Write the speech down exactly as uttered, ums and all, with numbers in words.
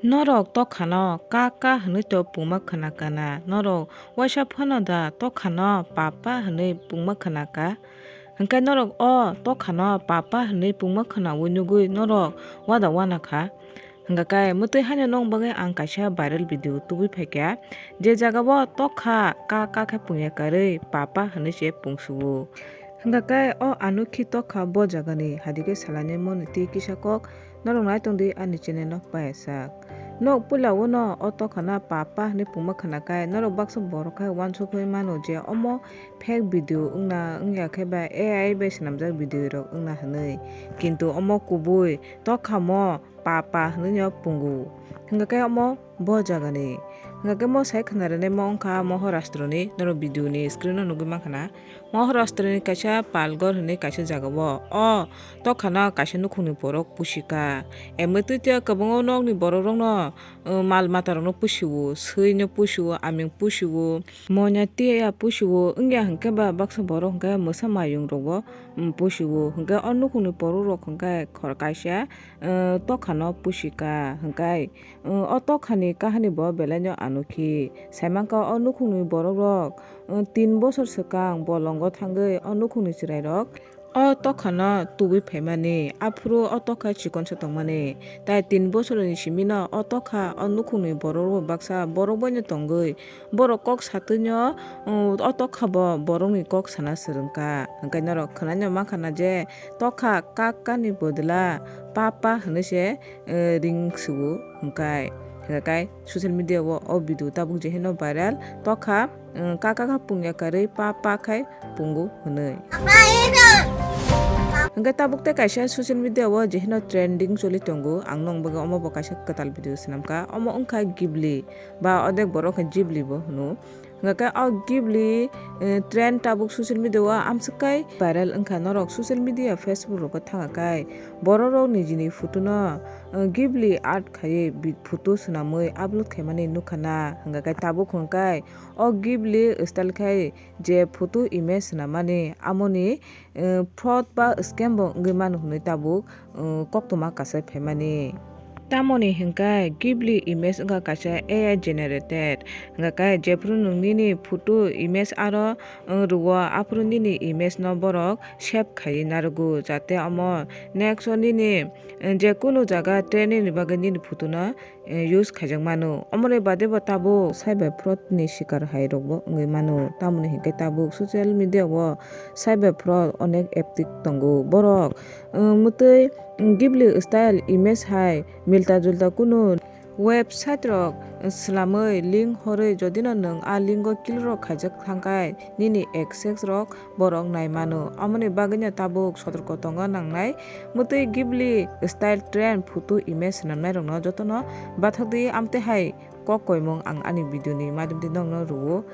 Norok tokhano ka ka hwnwi to pungma khwna kana, norok waisa phano da tokhano papa hwnwi pungma khwna ka? Hwnkhe norok o tokhano papa hwnwi pungma khwnaui nugui norok wada wana kha? Hwnkha khe mwtwi haino nokni bagwi ang kaisa viral video tubui phaikha, je jagao tokha ka ka khe pungya karwi papa hwnwi se pungsuo. Hwnkha khe o anukhi tokha bo jagani, hadikhe salaini moni twi kisa kok. Norok nai tongdi ani channel no paisa. Nok puila o no o tokhano papa hwnwi pungma khwna khe norok baksa borok khe uansuk hui mano je omo fake video wngna wngya khe ba A I bai swnamjak video rok wngna hwnwi. Kintu omo kubui tokhamo papa hwnwi no pungo. Hwnkha khe omo bo jagani. Hwnkha khe mo sai khwna rwnaimo wngkha Mohorashtra ni, norok video ni screen o nugui mankha na. Mohorashtra ni kaisa Palghar hwnwi kaisa jagao o tokhano kaisa nukhungni borok pusika. Emwtwi tei kwbangma nokni borokrokno, uh, mal matarokno pusio, swino pusio, aming pusio, moina tiya pusio, wngya hwnkhe ba baksa borok hwnkhe mwsa mayungrokbo, um, pusio. Hwnkhe o nukhungni borokrok hwnkhe khor kaisa, uh, tokhano pusika hwnkhe. O tokhani kahani bo belaino anukhi. Saimankha o nukhungni borokrok, o tin bosor swkang bolongo thangwi o nukhungni chwrairok o tokhano tubui phaimani. Aphuru o tokha chikonsa tongmani. Tai tin bosorni simino o tokha o nukhungni borok baksa borok baino tongwi borok kok satwino, o tokha bo borokni kok sana swrwngkha. Hwnkhe norok khwnaino mankha na je tokha kak kani bodla papa hwnwi se, eh, ring sugo hwnkhe. Hwnkhe social media o, o video tabuk je hino viral tokha, eh, kaka kha pungya karwi pa pa khai pungo hwnwi. Hwnkhe tabuk tei kaisa social media o je hino trending choli tongo, ang nong bagwi omo bo kaisa kwtal video swnamkha, omo wngkha Ghibli ba odek borok khe Ghibli bo hwno. Hwnkhe o Ghibli, eh, trend tabuk social media o amswk kai viral wngkha. Norok social media, Facebook rogo thangkha kai borok rok nijini photo no, eh, Ghibli art khaiwi bi-, photo swnamwi upload khaimani nukha na. Hwnkhe tabuk hwnkhe o Ghibli style khai je photo image swnamani amoni, eh, fraud ba scam bo wngwi mano hwnwi tabuk, eh, koktwma kasai phaimani. Tamoni hwnkhe Ghibli image wngkha kaisa A I generated. Hwnkhe jephru nwng nini photo image aro, eh, rwo, aphuru nini image no borok save khaiwi narwgo, jate omo next o nini, eh, je kunu jaga trending ni bagwi nini photo no eh, use khaijak mano. Omoni baade bo tabuk cyber fraud ni shikar hai rok bo wngwi mano. Tamoni hinkhe tabuk social media o cyber fraud onek active tongo. Borok, eh, mwtwi Ghibli style image hai milta julta kunu website rok swlamwi link horwi, jodi no nwng a link o click rok khaijak thangkhai nini access rok borok nai mano. Amoni bagwino tabuk sotorko tongo nangnai. Mwtwi Ghibli style trend photo image swnamnai rokno jotono bathakdi, amtwi hai kok koimung ang ani video ni madhyam twi nokno rwo.